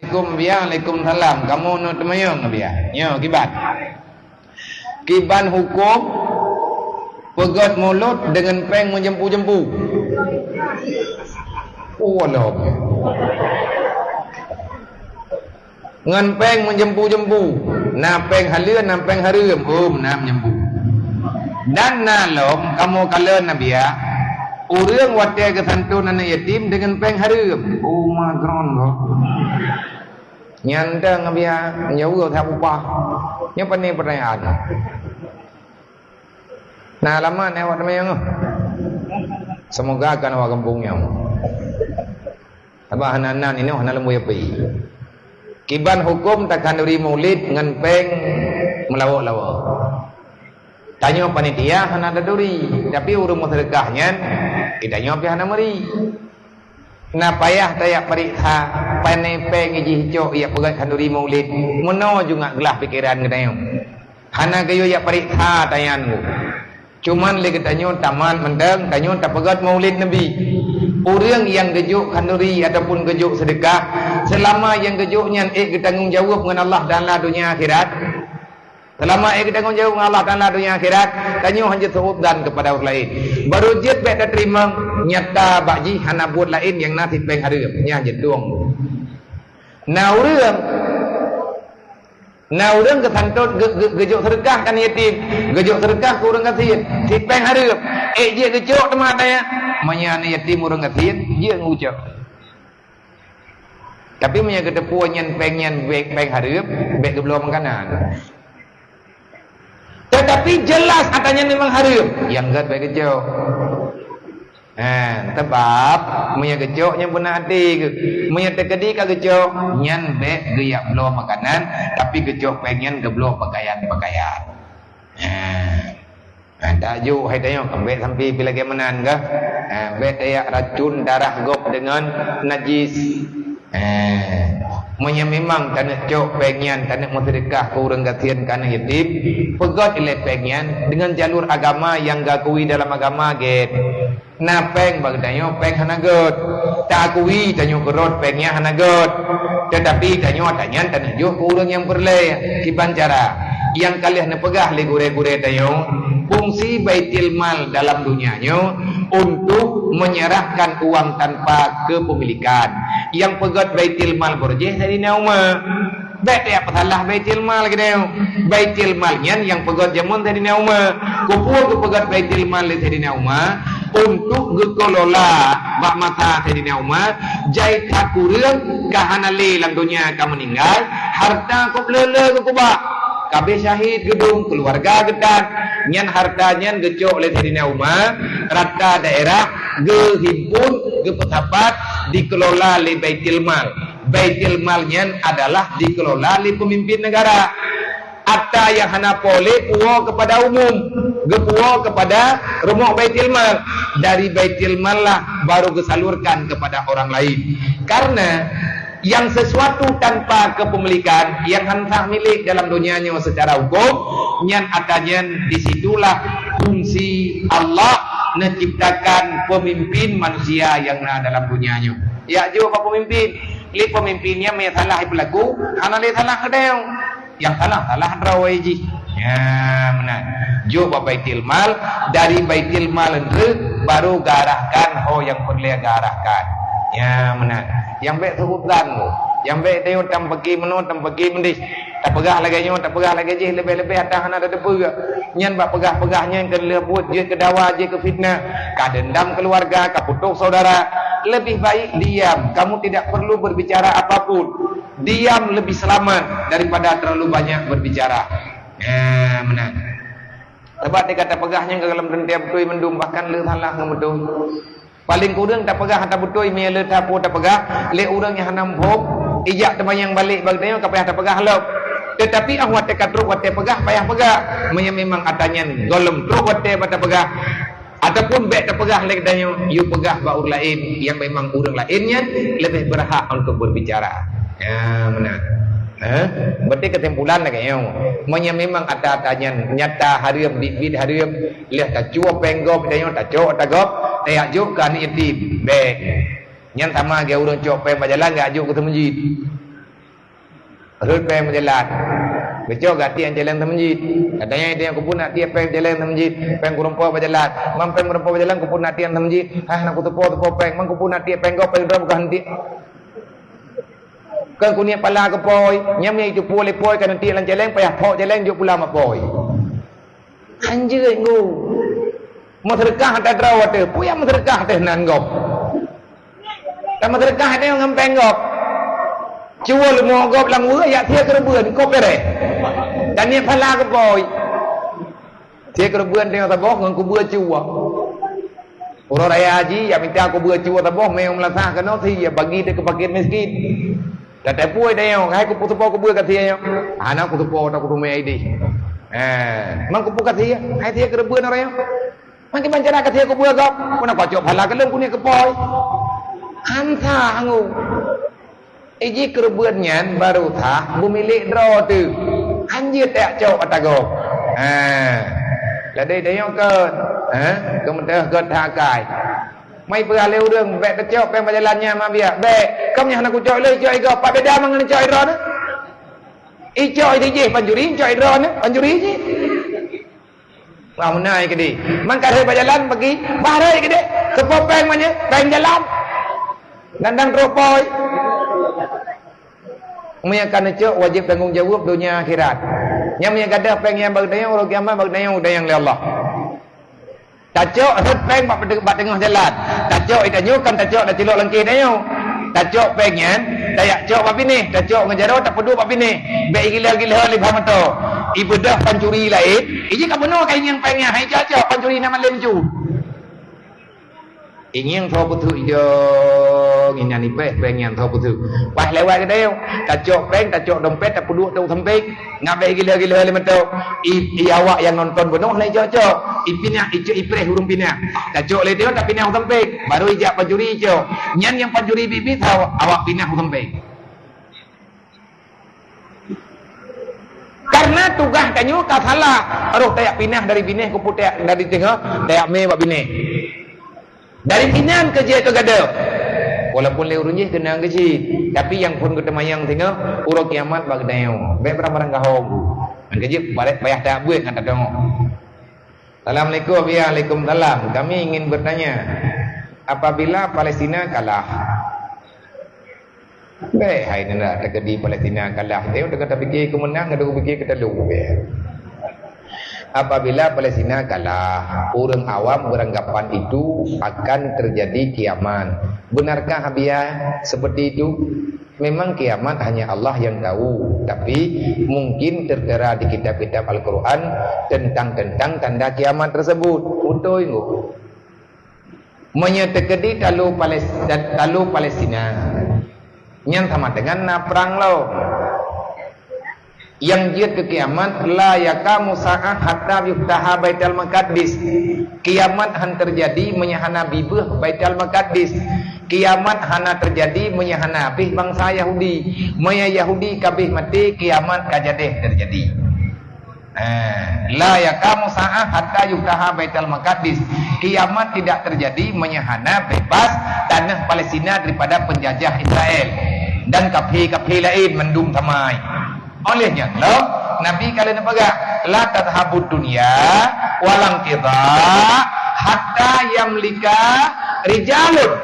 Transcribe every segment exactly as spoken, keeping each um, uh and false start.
Assalamualaikum, Bia. Waalaikumsalam. Kamoe nyoe teumanyong, Bia. Nyoe kiban. Kiban huköm peugöt mulod deungon péng meujempu-jempu. Oh, Allah. Ngon péng meujempu-jempu. Na péng haleuen, na péng hareuem. Oh, meunan meujempu. Dan na lom kamoe kalon, Bia, ureuëng watée geusanton aneuk yatim deungon péng hareuem. Oh, magron goh. Nyan dang, Bia, nyoe that upah. Nyoe pane peurtanyaan. Na alamat nyoe awak teumanyong? Semoga kan awak gampông nyoe. Sabab hana nan inoe hana lom bui api. Kiban huköm takhanduri mulod ngon péng meulawok-lawok. Tanyoe panitia hana taduri, tapi ureuëng meuseudeukah nyan, geutanyoe pih hana meuri. Na payah tajak pareksa, pane péng jih cok jak peugöt khanduri mulod. Meunoe ju ngat glah pikeran geutanyoe. Hana geuyue jak pareksa tanyan geuh. Cuman lé geutanyoe tamat mantong, tanyoe tapeugöt mulod Nabi. Ureuëng nyang geujok khanduri ataupun geujok seudeukah, seulama nyang geujok nyan ék geutanggong jaweueb ngon Allah Taala donya akhirat, seulama ék geutanggong jaweueb ngon Allah Taala donya akhirat, tanyoe hana jiseuôt dan keupada ureuëng laén. Barô jeuet bék tateurimong, nyata bak jih hana buet laén nyang na cit péng hareuem, nyan jeuet dong. Na ureuëng, na ureuëng geusantot, geu-, geu-, geujok seudeukah keu yatim, geujok seudeukah keu ureuëng gasien, cit péng hareuem, ék jeuet geucok teuma tanyan. Meunyoe aneuk yatim ureuëng gasien, jeuet geucok. Tapi meunyoe geuteupeue nyan péng nyan bék péng hareuem, bék geubloe makanan. Teutapi jeulaih ata nyan memang hareuem, nyang gét bék geucok. Ha, sabab meunyoe geucok nyan beuna até geuh. Meunyoe teukeudi ka geucok, nyan bék geujak bloe makanan, tapi geucok péng nyan geubloe peukayan-peukayan. Ha. Ha, tajok hai tanyoe, bék sampai pi lagée meunan kah? Ha, bék tajak racun darah gob deungon najis. Ha, meunyoe memang taneuk cok péng nyan, taneuk meuseudeukah keu ureuëng gasien, keu aneuk yatim, peugöt ilée péng nyan deungon jalur agama nyang geuakui dalam agama gét. Na péng bak geutanyoe péng hana gét. Taakui tanyoe keurot péng nyan hana gét. Teutapi tanyoe ata nyan taneuk jok keu ureuëng nyang peureulée. Kiban cara? Nyang ka lheueh neupeugah lé gurée-gurée tanyoe, fungsi Baitul Mal dalam donya nyoe untuk menyerahkan uang tanpa kepemilikan. Nyang peugöt Baitul Mal beurjih Saidina Umar. Bék tajak peusalah Baitul Mal geutanyoe. Baitul Mal nyan nyang peugöt jameun Saidina Umar. Keupeue geupeugöt Baitul Mal lé Saidina Umar? Untuk geukelola bak masa Saidina Umar, jai that ureuëng ka hana lé lam donya ka meuninggai, hareuta kôb le-le geukeubah. Ka abéh syahid geudong, keuluwarga geutat. Nyan hareuta nyan geucok lé Saidina Umar, rata daerah geuhimpun, geupeusapat, dikelola lé Baitul Mal. Baitul Mal nyan adalah dikelola lé peumimpin negara. Ata nyang hana po lé puwoe keupada umum, geupuwoe keupada rumoh Baitul Mal. Dari Baitul Mal lah baru geusalurkan keupada orang lain. Karena nyang sesuatu tanpa kepemilikan, nyang hana sah milék dalam donya nyoe secara hukum, nyan ata nyan di situlah fungsi Allah neuciptakan pemimpin manusia nyang na dalam donya nyoe. Jak jok bak pemimpin. Lé pemimpin nyan meunyo salah jipeulaku, hana lé salah geutanyoe. Nyang salah, salah droe jih. Nyan meunan. Jok bak Baitul Mal, dari Baitul Mal nyan baru geuarahkan ho nyang peureulée geuarahkan. Nyan meunan. Nyang bék seuôt dan tu. Nyang bék tanyoe tampaki meunoe, tampaki meudéh. Tapeugah lagée nyoe, tapeugah lagée jih, leubeh-leubeh ata hana tateupeue. Nyan bak peugah-peugah nyan keu lheueh buet jeuet keu dawa, jeuet keu fitnah. Ka deundam keuluwarga, ka putôh syedara. Lebih baik diam, kamu tidak perlu berbicara apapun. Diam lebih selamat daripada terlalu banyak berbicara. Nah, meunan. Sabab teuka tapeugah nyan ka gohlom teuntée beutôi mandum, bahkan le salah ngon beutôi. Paléng kureueng tapeugah hana beutôi, meunyo le that peue tapeugah lé ureuëng nyang hana muphom, ijak teumanyong balek bak geutanyoe ka payah tapeugah lom. Teutapi óh watée ka trok watée peugah, payah peugah. Meunyo memang ata nyan gohlom trok watée bak tapeugah, ataupun bék tapeugah lé geutanyoe, yue peugah bak ureuëng laén nyang memang ureuëng laén nyan leubeh beurhak untuk berbicara. Ya, meunan. Ha? Berarti kesimpulan lagée nyoe, meunyo memang ata-ata nyan nyata hareuem, biet-biet hareuem, lheueh tacue péng gob, tanyoe tacok ata gob, tajak jok keu aneuk yatim, bék. Nyan sama lagée ureuëng cok péng bak jalan, jak jok keu seumeujid. Rhot péng bak jalan. Geucok gaki nyang jalan teuh meujit. Katanya itu nyang kupeuna tiep péng jalan teuh meujit. Péng kureumpok bak jalan. Man péng kureumpok bak jalan kupeuna tiep teuh meujit. Hah, na kuteupok-teupok péng. Man kupeuna tiep péng gob péng droe bukan tiep. Kan kuniet pala keu pôi. Nyam nyang itu pue lé pôi kan tiep lam jalan payah phok jalan jok pulang bak pôi. Hanjeuet ngu. Meuseudeukah ata droe teuh, peue nyang meuseudeukah teuh nan gob. Dan meuseudeukah teuh ngon péng gob. Cuba leumo gob lam weue, yak sie keureubeuen, kop bereh. Dan niet phala keu pôi. Sie keureubeuen teuh saboh ngon kubeue cuba. Uroe raya haji, yak mita kubeue cuba saboh, mé meulasah keunoe si, ya bagi teuh keu fakir miskin. Gata peue tanyoe, hai kupeuseupo kubeue ka sie nyoe. Hana kuteupok, ta kuteumé idéh. Eh, man kupeue ka sie, hai sie keureubeuen uroe nyoe. Man kiban cara ka sie kubeue gob, peue na kucok phala keu lôn kuniet keu pôi. Hansa angu. Iji keureubeuen nyan baru sah beumilék droe teuh. Hanjeuet tajak cok ata gob. Eh, ladai tanyoe kon. Eh, keumeudeh göt that akai. Mai peugah lé ureuëng, "Bék teucok péng bak jalan nyan, ma biak." "Bék, kông nyan hana kucok lé, icok igoe." Pat beda mangat icok idroe nyoe? Icok ijih pancuri, icok idroe nyoe, pancuri jih. Wah, meunai keudeh. Man ka rhot bak jalan pagi, bah rhot keudeh. Seupôt péng manyét, péng jalan. Dandang trok pôi. Meunyoe ka neucok, wajéb tanggong jaweueb donya akhirat. Nyang meunyoe gadôh péng nyan bak geutanyoe, uroe kiamat bak geutanyoe, geutanyoe lé Allah. Tacok rhot péng bak, bak teungoh jalan. Tacok i tanyoe kan tacok, tacilok lam keh tanyoe. Tacok péng nyan, tajak cok bak binéh, tacok ngon jaroe tapeuduek bak binéh. Bék igilhö-gilhö lé bak mata. Ibeudôh pancuri laén, iji ka bunoe ka ingieng péng nyan, hai cok-cok pancuri na malém ju. Ingieng tho peuteuk ijong, inyan ipéh péng nyan tho peuteuk. Pas lewat geutanyoe, tacok péng, tacok dompet, tapeuduek teuh sampéng. Ngabéh gila-gila lé mantong. I, i awak nyang nonton bunoe hana icok-cok. Ipinah, icok ipreh ureuëng pinah. Tacok lé dia tapinah u sampéng. Baru ijak pancuri icok. Nyan nyang pancuri biet-biet awak, awak pinah u sampéng. Karena tugaih tanyoe ka salah. Roh tajak pinah dari binéh, kupeue tajak dari teungoh, tajak mé bak binéh. Dari inan keu jeuet keu gadôh. Walaupun lé ureuëng jih keunong keu cit, tapi nyang phon geuteumanyong singoh, uroe kiamat bak geutanyoe. Bék barang-barang gahong. Nyang keu jeuet barét payah that buet ngon tadeungoe. Assalamualaikum. Ya, waalaikumsalam. Kami ingin bertanya, apabila Palestina kalah, Bèk hai nyan dak teukeudi Palestina kalah. Teuka tapike keu meunang, ka tapike keu talo. Apabila Palestina kalah, ureuëng awam beranggapan itu akan terjadi kiamat. Benarkah Abiya seperti itu? Memang kiamat hanya Allah yang tahu, tapi mungkin tertera di kitab-kitab Al-Quran tentang-tentang tanda kiamat tersebut. Beutôi nggak? Meunyoe teukeudi talo Pales-, talo Palestina, nyan sama dengan na prang lom. Nyang jeuet keu kiamat, la yaqamu sa'ah hatta yuftaha Baitul Maqdis. Kiamat han teujadi meunyoe hana bibeuh Baitul Maqdis. Kiamat hana teujadi meunyoe hana habéh bansa Yahudi. Meunyoe Yahudi ka habéh maté, kiamat ka jadéh teujadi. Eh, la yaqamu sa'ah hatta yuftaha Baitul Maqdis. Kiamat tidak terjadi meunyoe hana bebas tanah Palestina daripada penjajah Israel dan kafé-kafé laén mandum samai. Oleh nyan lom, Nabi ka lheueh neupeugah, "La tadhhabud dunya walan qidha hatta yamlika rijalun."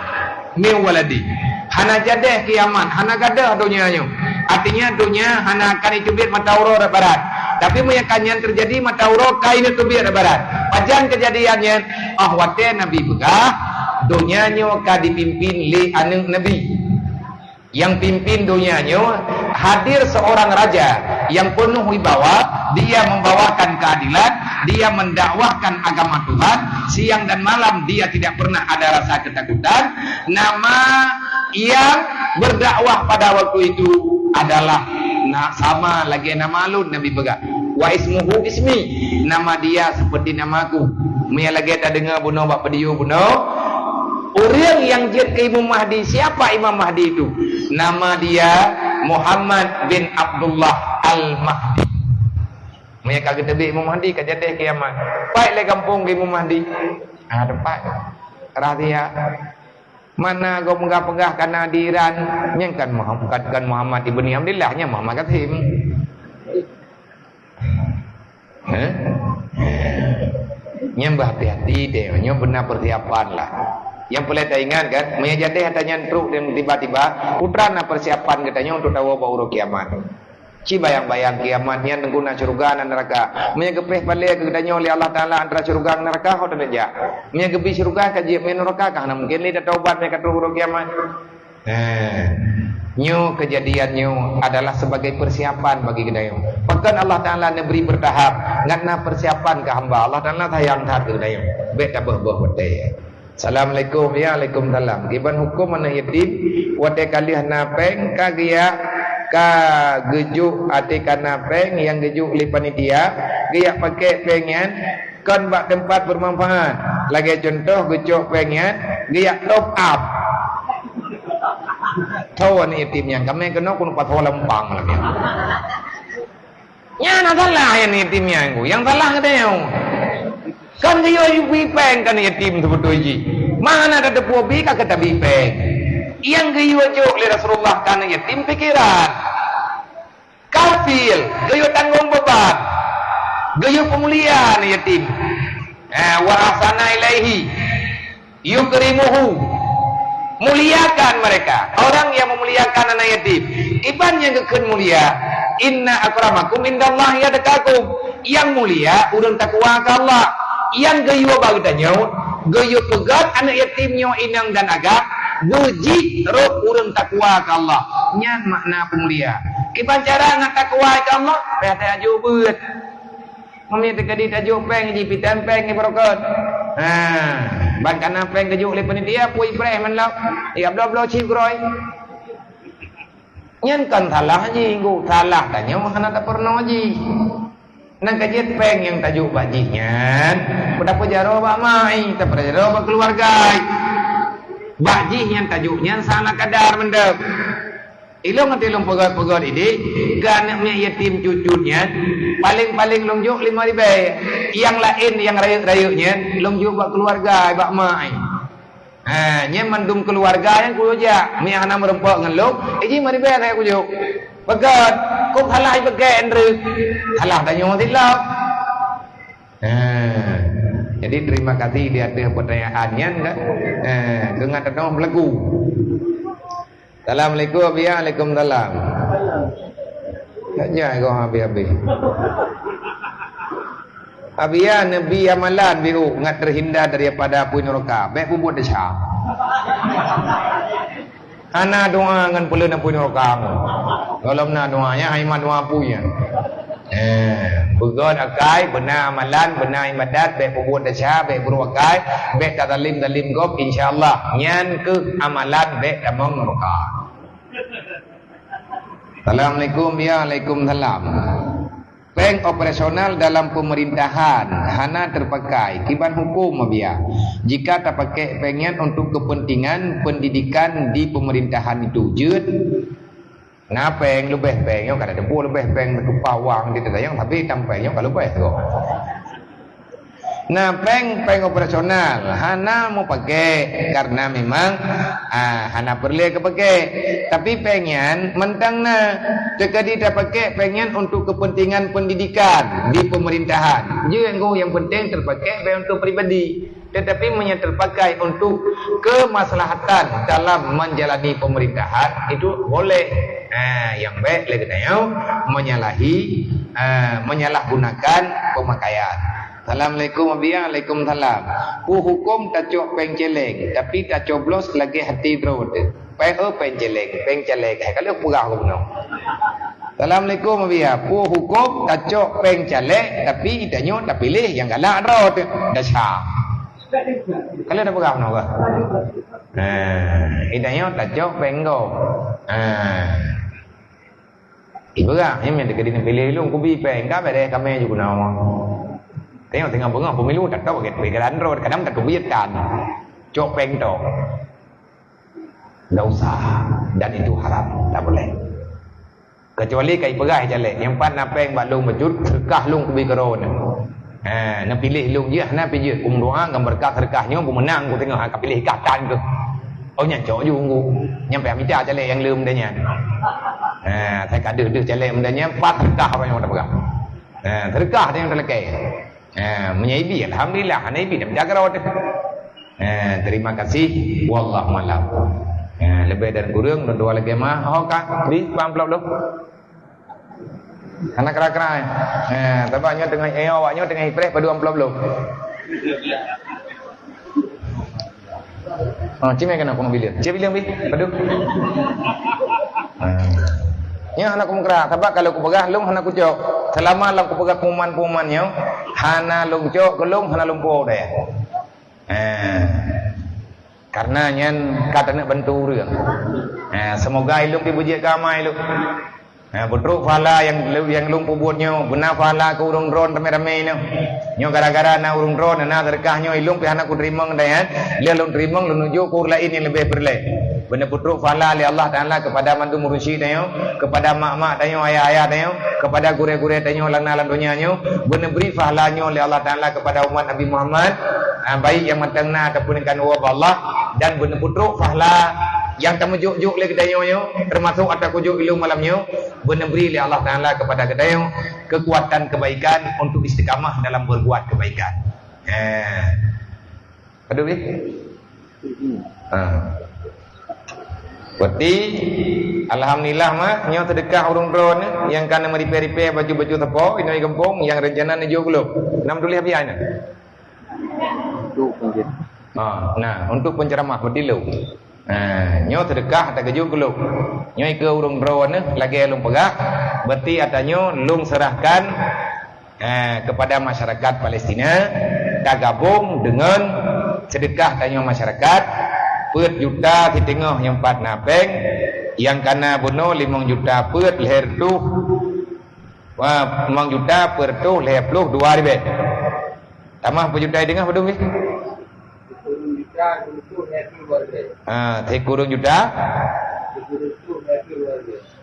Min waladi. Hana jadéh kiamat, hana gadôh donya nyoe. Artinya donya hana akan jiteubiet mata uroe rot barat. Tapi meunyoe ka nyan teujadi, mata uroe ka jiteubiet rot barat. Pajan keujadian nyan? Oh watèe Nabi peugah, donya nyoe ka dipimpin lé aneuk Nabi. Nyang pimpin donya nyoe hadir seorang raja yang penuh wibawa, dia membawakan keadilan, dia mendakwahkan agama Tuhan, siang dan malam dia tidak pernah ada rasa ketakutan. Nama yang berdakwah pada waktu itu adalah na-, sama lagèe nama lôn, Nabi peugah. Wa ismuhu ismi, nama dia seperti namaku. Meunyoe lagèe tadeungoe bunoe bak video bunoe, ureueng nyang jeuet keu Imam Mahdi, siapa Imam Mahdi itu? Nama dia Muhammad bin Abdullah Al-Mahdi. Meunyoe ka geuteubiet Imam Mahdi, ka jadéh kiamat. Pai lé gampông keu Imam Mahdi. Ah, teumpat. Rahsia. Mana gob peugah-peugah kana di Iran, nyan kan Muhammad, kan, kan Muhammad ibni Abdullah, nyan Muhammad Qasim. Heh? Nyan beuhati-hati deh, nyoe beuna persiapan lah. Nyang peureulée taingat kan, meunyo jadeh ata nyan trok dan tiba-tiba, putra na persiapan geutanyoe untuk tawoe bak uroe kiamat. Ci bayang-bayang kiamat nyan teungku na syeuruga na neuraka. Meunyo geupéh palée keu geutanyoe lé Allah Taala antara syeuruga ngon neuraka, ho taneuk jak. Meunyo geubi syeuruga ka jeuet, meunyo neuraka ka hana mungken lé tataubat meunyo ka trok uroe kiamat. Nah, nyoe keujadian nyoe adalah sebagai persiapan bagi geutanyoe. Pakon Allah Taala neubri beurtahap, ngat na persiapan keu hamba. Allah Taala sayang that keu geutanyoe. Bék tabeuh-beuh watée. Assalamualaikum. Ya, alaikumsalam. Kiban huköm aneuk yatim, watée ka lheueh na péng, ka geujak, ka geujok até ka na péng nyang geujok lé panitia, geujak pakék péng nyan kon bak teumpat beumanfaat. Lagée cuntoh geucok péng nyan, geujak top up. Tho aneuk yatim nyan, kamé keunoe keuneuk pasoe leumpang malam nyan. Nyan na salah nyang yatim nyan ku. Nyang salah geutanyoe. Kan geuyue bi péng kan yatim seubeutôi jih. Mana ka teupeue bi ka keu tabi péng. Nyang geuyue jok lé Rasulullah kan yatim pikeran. Kafil, geuyue tanggong beuban. Geuyue peumulia aneuk yatim. Eh, wa ahsana ilaihi. Yukrimuhu, muliakan mereka. Orang yang memuliakan anak yatim, iban nyang geukheun mulia, "Inna akramakum indallahi atqakum." Yang mulia ureuëng takwa keu Allah. Nyang geuyue bak geutanyoe, geuyue peugét aneuk yatim nyoe inong dan agam, beujih rot ureuëng takwa keu Allah. Nyan makna peumulia. Kiban cara ngat takwa keu Allah, payah tajak jok beuet. Meunyoe teukeudi tajok péng jih, pitém péng ibarokat. Ha, ban kana péng geujok lé panitia, pui preh man lom. Ya, bloe-bloe cit keurôi. Nyan kan salah jih, geuh salah tanyoe hana tapeurunoe jih. Nang ka jeuet péng nyang tajok bak jih nyan, tapeujaroe bak mak ai, tapeujaroe bak keuluwarga ai. Bak jih nyang tajok nyan salah kadar mantong. Ilong até lôn peugét-peugét idéh, keu aneuk miet yatim cucut nyan, paléng-paléng lôn jok limong ribée. Nyang laén, nyang rayeuk-rayeuk nyan, lôn jok bak keuluwarga, bak mak ai. Ha, nyan mandum keuluwarga nyan kujok jak. Meunyo hana meurumpok ngon lôn, iji limong ribée hana kujok. Peugét, kok salah ipeugét, Andrew. Salah tanyoe silop. Ha. Jadi, terima kasih di ateueh pertanyaan nyan, kan. Ha, keu ngat tanoh meulagu. Assalamualaikum, Abiya. Waalaikumsalam. Tanya kau habis-habis. Abiya, neubi amalan biru ngat terhindar daripada apui neraka. Bék peubuet desya. Hana doa ngon peuleueh apui neraka. Gohlom na doa nyan, hai mat doa apui nyan. Eh, beugét akai, beuna amalan, beuna ibadat, bék peubuet desya, bék brok akai, bék tazalim-zalim gob, insya Allah. Nyan keuh amalan bék tamong neraka. Assalamualaikum, ya, waalaikumsalam. Péng operasional dalam pemerintahan hana terpakai, kiban hukum, Abiya? Jika tapakai péng nyan untuk kepentingan pendidikan di pemerintahan itu, jeuet? Na péng, leubeh péng, nyoe ka na teupeue leubeh péng, teukeupah wang di teuka nyang, tapi tam péng nyoe ka leubeh tu. Na péng, péng operasional hana meupakai karena memang, ah, hana peureulée keupakai. Tapi péng nyan mantong na, teukeudi tapakai péng nyan untuk kepentingan pendidikan di pemerintahan. Jeuet, nyang penting terpakai péng untuk pribadi. Tetapi meunyoe terpakai untuk kemaslahatan dalam menjalani pemerintahan, itu boleh. Ha, nyang bék lé geutanyoe menyalahi, ha, menyalahgunakan pemakaian. Assalamualaikum, Abiya. Waalaikumsalam. Peue huköm tacok péng céléng, tapi tacoblos lagée hati droe teuh? Péng, oh, péng céléng, péng caleg. Hai, ka lheueh peugah keunoe. Assalamualaikum, Abiya. Peue huköm tacok péng caleg, tapi tanyoe tapiléh nyang galak droe teuh? Desya. Ka lheueh tapeugah keunoe kah? Nah, tanyoe tacok péng gob. Nah. Ipeugah, nyan meunan teukeudi neupiléh lôn kubi péng, ka bék deh kamé ju keunoe. Tanyoe teungoh beungoh pemilu, tatap gét pikiran droe, kadang tateubiet tan. Cok péng tok. Ndak usah, dan itu haram, tak boleh. Kecuali ka ipeugah caleg, nyang pat na péng bak lôn bacut, seudeukah lôn kubi keudroe nyan. Ha, neupiléh lôn jih, hana pi jeuet, kumeudoá ngon beureukat seudeukah nyoe, beumeunang ku teungoh, ha, ka piléh kah tan keuh. Oh, nyan cok ju unggu. Nyan payah mita caleg nyang leuem dan nyan. Ha, sai ka deuh-deuh caleg dan nyan, pat seudeukah orang nyang peugah. Ha, seudeukah dan nyang talakée. Ha, meunyo ibi, alhamdulillah, hana ibi, dah mita keudroe teuh. Ha, terima kasih, wallahu a'lam. Ha, leubeh dan kureueng, dua lagée mah, ho ka, bri, paham pula belum? Hana kra-kra, eh. Eh, sabab nyoe teungoh, eh, awak nyoe teungoh ipreh padum amplop lom. Oh, cimeh keunoe kunoe bileueng. Cimeh bileueng pih, padum. Ah. Nyoe hana kumukra, sabab kalau kupeugah lôn hana kucok. Selama lam kupeugah pengumuman-pengumuman nyoe, hana lôn cok, keu lôn hana lôn po deh. Eh. Karena nyan ka taneuk bantu ureueng. Ha, semoga ilong pih beujeuet keu amai lôn. Ha, beutrok pahala nyang, nyang lôn peubuet nyoe, beuna pahala keu ureueng droen ramé-ramé nyoe. Nyoe gara-gara na ureueng droen, na seudeukah nyoe, ilong pih hana kuteurimong dayat. Lheueh lôn teurimong, lôn ujoe keu ureueng laén nyang leubeh peureulée. Beuna beutrok pahala lé Allah Taala kepada mandum ureueng syik tanyoe, kepada mak-mak tanyoe, ayah-ayah tanyoe, kepada gurée-gurée tanyoe lam na lam donya nyoe. Beuna bri pahala nyoe lé Allah Taala kepada umat Nabi Muhammad, ha, baik nyang mantong na ataupun nyang ka neuwoe bak Allah. Dan beuna peutrok pahala nyang tameujok-jok lé geutanyoe nyoe, teumasok ata kujok ilong malam nyoe, beuna bri lé Allah Taala kepada geutanyoe kekuatan kebaikan untuk istiqamah dalam berbuat kebaikan. Eh. Aduh, eh? Ha. Berarti, alhamdulillah, mak, nyoe seudeukah ureueng droen nyang ka na meuripée-ripée baju-baju sapo, inoe gampông, nyang rencana neujok keu lôn. Nam tuléh biaya nyan? Untuk penceramah. Ha, nah, untuk penceramah, beutôi lôn. Ha, nyoe seudeukah ata geujok keu lôn. Nyoe keu ureueng droeneuh lagée lôn peugah, berarti ata nyoe lôn serahkan, ha, kepada masyarakat Palestina, tagabong deungon seudeukah tanyoe masyarakat, peuet juta siteungoh nyang pat na péng, nyang ka na bunoe limong juta peuet lhée reutôh, wah, limong juta peuet reutôh lhée ploh dua ribée. Tamah peujuta i teungoh padum jih? Ah, sikureueng juta.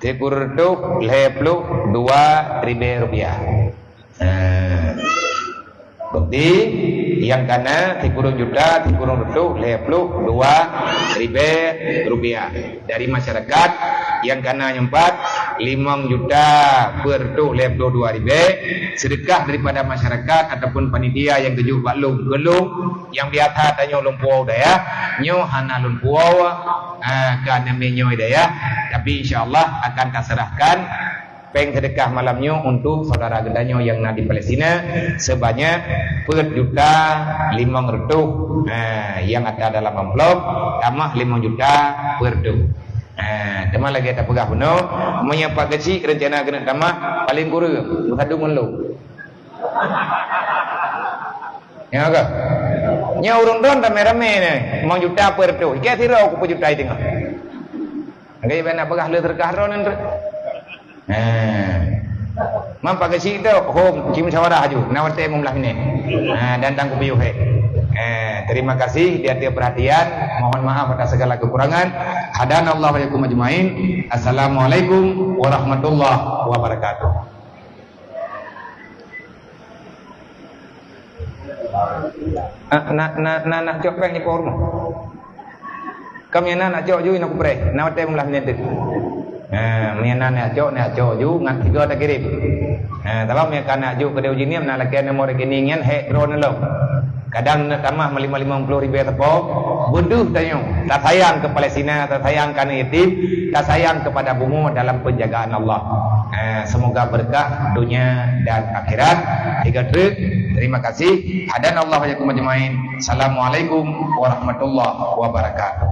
Sikureueng reutôh lhée ploh dua ribée rupiah. Ah. Berarti nyang ka na sikureueng juta, sikureueng reutôh lhée ploh dua ribée rupiah. Dari masyarakat nyang ka na nyang pat limong juta peuet reutôh lhée ploh dua ribée, seudeukah daripada masyarakat ataupun panitia nyang geujok bak lôn, keu lôn nyang biasa tanyoe lôn puwoe dayah, nyoe hana lôn puwoe, ah, keu aneuk miet nyoe dayah, tapi insya Allah akan taserahkan péng seudeukah malam nyoe untuk saudara geutanyoe nyang na di Palestina sebanyak peuet juta limong reutôh, ha, nyang ada dalam amplop, tamah limong juta peuet reutôh. Ha, teuma lagée tapeugah bunoe, meunyoe Pak Geuchik rencana keuneuk tamah, paleng kureueng, beusatu ngon lôn. Nyoe ka. Nyoe ureueng droen ramé-ramé nyoe, limong juta peuet reutôh. Ikei sidroe kupeujuta i teungoh. Lagée bak na peugah lé seudeukah droeneuh. Heh. Mam Pak Geuchik tu, hom, ci musyawarah aju. Na watée limong blaih minét. Ha, dan tang kupiôh, heh. Eh, terima kasih di ateueh perhatian. Mohon maaf atas segala kekurangan. Hadanallahu wa iyyakum ajmain. Assalamualaikum warahmatullahi wabarakatuh. Ah, na, na, na, nak cok péng di pom rumoh. Ka meunyo na, nak cok ju, na kupreh. Na watée limong blaih minét teuh. Ha, meunyo na, nak cok, nak cok ju, ngat tiga takirém. Ha, sabab meunyo ka nak ju keudeh uji niep, na lakée nomor rekening nyan, hék droeneuh lom. Kadang neuk tamah meulima limong ploh ribée sapo, beudeuh tanyoe, tasayang keu Palestina, tasayang keu aneuk yatim, tasayang kepada bumoe dalam penjagaan Allah. Eh, semoga berkah dunia dan akhirat. Tiga truk. Terima kasih. Hadanallahu wa iyyakum ajmain. Assalamualaikum warahmatullahi wabarakatuh.